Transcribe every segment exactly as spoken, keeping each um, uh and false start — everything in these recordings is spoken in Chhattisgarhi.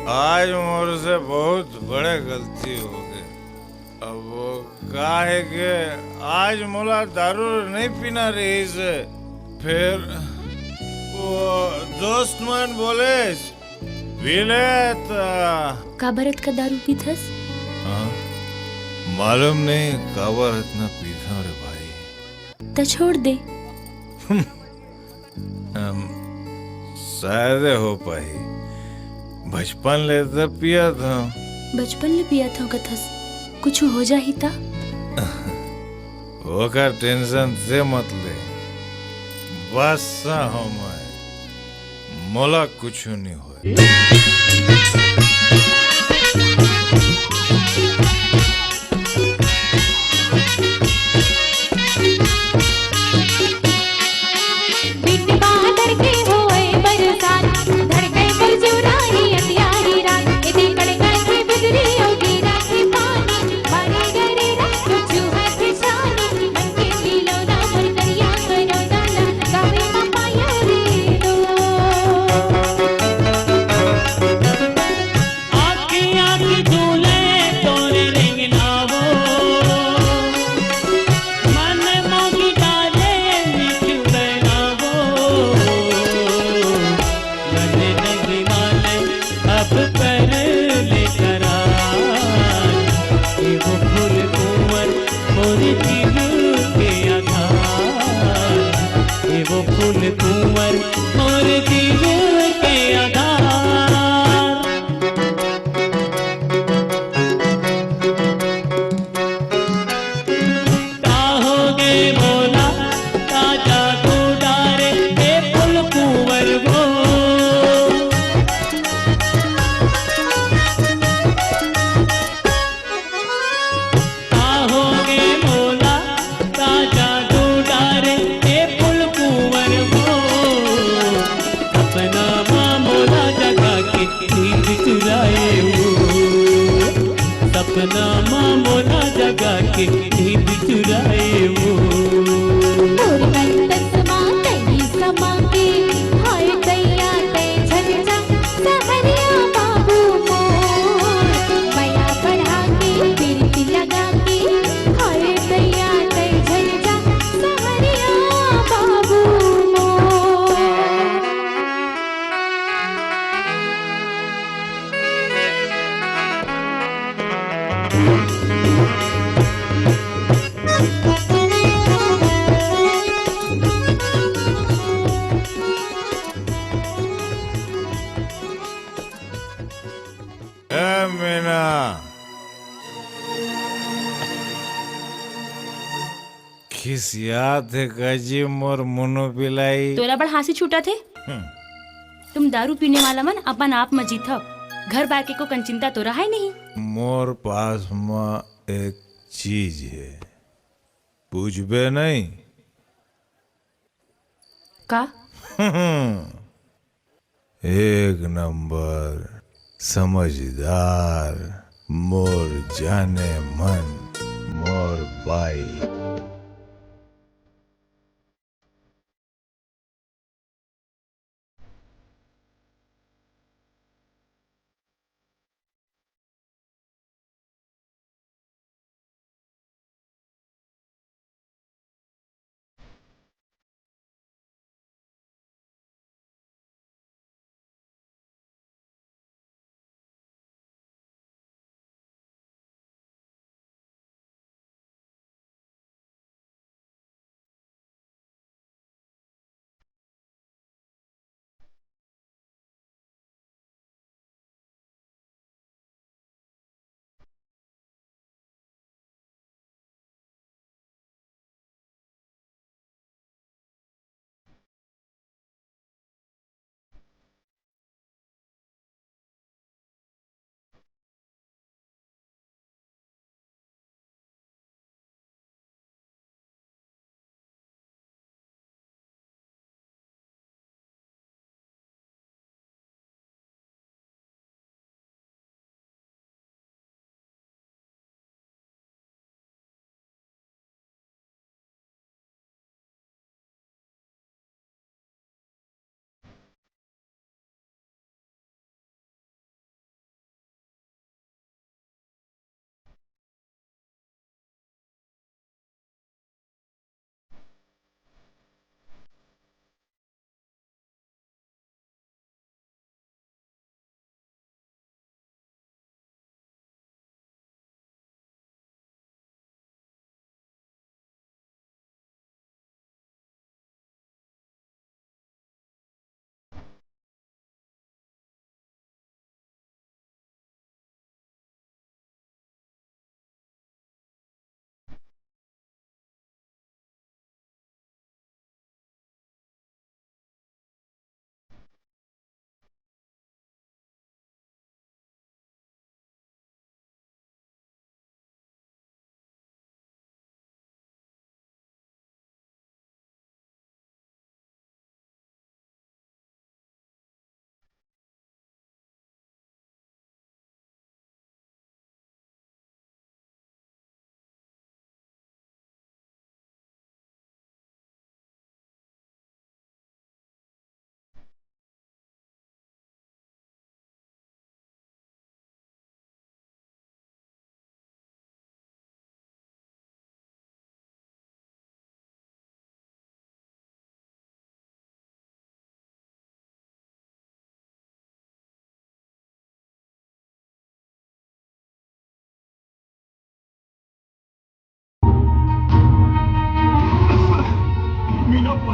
आज मोर से बहुत बड़े गलती हो गए। अब वो का है कि आज मोला दारू नहीं पीना रहिस हे। फिर वो दोस्त मन बोले, "पी ले त।" का बर अतका दारू पीथस? हाँ, मालूम नहीं काबर इतना पीथा रे भाई। त छोड़ दे। अम, शायद हो पाही। बचपन ले त पियत हंव। बचपन ले पियत हंव कथस, कुछु हो जाही त? ओकर tension से मत ले, बस हंव मैं, मोला कुछु नहीं होय। बिन बादर के होए बरसात, धड़के पर जुराही अंधियारी रात, इति कड़का के बिजली अउ गिरा के पानी, मारे गरे रात, कुछु हाथ छानी, मन के खिलौना, मोर करिया करोना ला, गावे मा पाया रे दो। आँखी आँखी झूले तोरे रेंगना वो, मन मोगी डाले मीठ बैना वो। नन्हे नन्हे माने अब कर ले करार, ए वो फूल कुंवर मोर दिल के आधार, ए वो फूल कुंवर मोर दिल के आधार। का होगे मोला, का जादू डारे हे फूल कुंवर वो। का होगे मोला, का जादू डारे हे फूल कुंवर वो। सपना मा मोला जगा के नींद चुराए वो, सपना मा मोला जगा के नींद चुराए वो। मोर मन तन समा तई समा के, हाय दैया तै झन जा सहरिया बाबू मोर। मया बढ़ा के, पीरती लगा के, हाय दैया तै झन जा सहरिया बाबू मोर। ए मीना, खिसियात हे का जी मोर मुनो पिलाई? तोला बड़ हाँसी छूटत हे। हम्म। तुम दारू पीने वाला मन अपन आप म जीथव, घर बार के को कन चिंता तो रहाय नहीं। मोर पास म एक चीज हे, पूछबे नहीं? का? एक नंबर समझदार, मोर जाने मन, मोर बाई।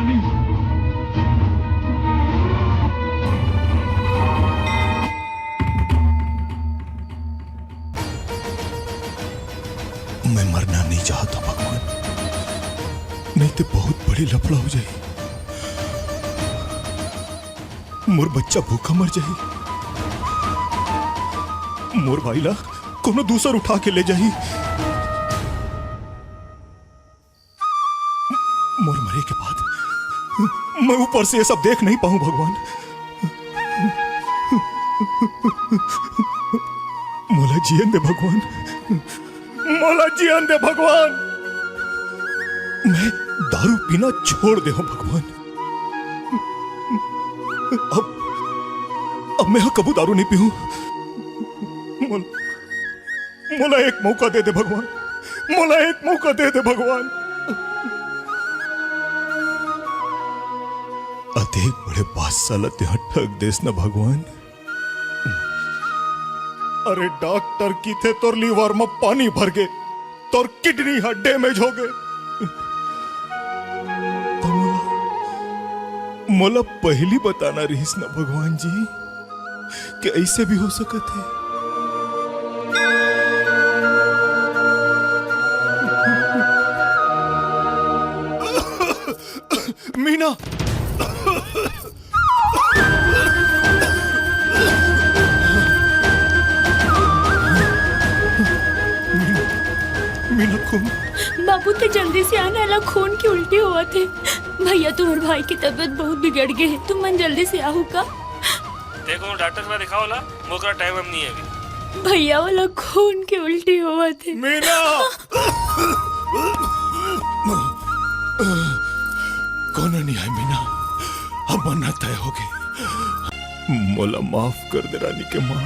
मैं मरना नहीं चाहता भगवान, नहीं तो बहुत बड़ी लफड़ा हो जाए। मोर बच्चा भूखा मर जाए, मोर भाई ला कोनो दूसर उठा के ले जाही। मोर मरे के बाद मैं ऊपर से ये सब देख नहीं पाऊं भगवान। मोला जियन दे भगवान, मोला जियन दे भगवान। मैं दारू पीना छोड़ दे हूं भगवान। अब, अब मैं कबू दारू नहीं पीऊं। मोल, मोला एक मौका दे दे भगवान, मोला एक मौका दे दे भगवान। अतेक बड़े बादशाह ला तेहा ठग देस ना भगवान। अरे डॉक्टर किथे तोर लीवर म पानी भर गे, तोर किडनी ह डैमेज हो गे। त मोला, मोला पहिली बताना रिहिस ना भगवान जी, कि ऐसे भी हो सकत हे। मीना, मीना खून। बाबू, ते जल्दी से आना, एला खून की उल्टी होवत हे। भैया, तुम्हर भाई की तबीयत बहुत बिगड़ गे हे, तुमन जल्दी से आहू का? देखो, डॉक्टर से दिखाओ ला, मोकरा टाइम हम नहीं है अभी। भैया, ओला खून की उल्टी होवत हे। मीना! कोनो नहीं आय मीना, अब मरना तय हो गे। मोला माफ कर दे रानी के माँ,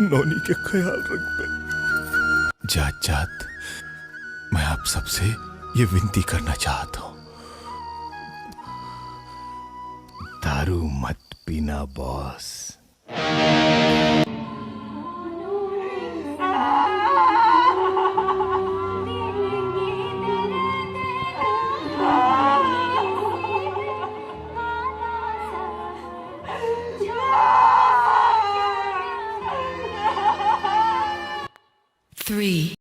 नोनी के ख्याल रखबे। जात जात मैं आप सबसे ये विनती करना चाहत हूँ, दारू मत पीना बॉस। Three.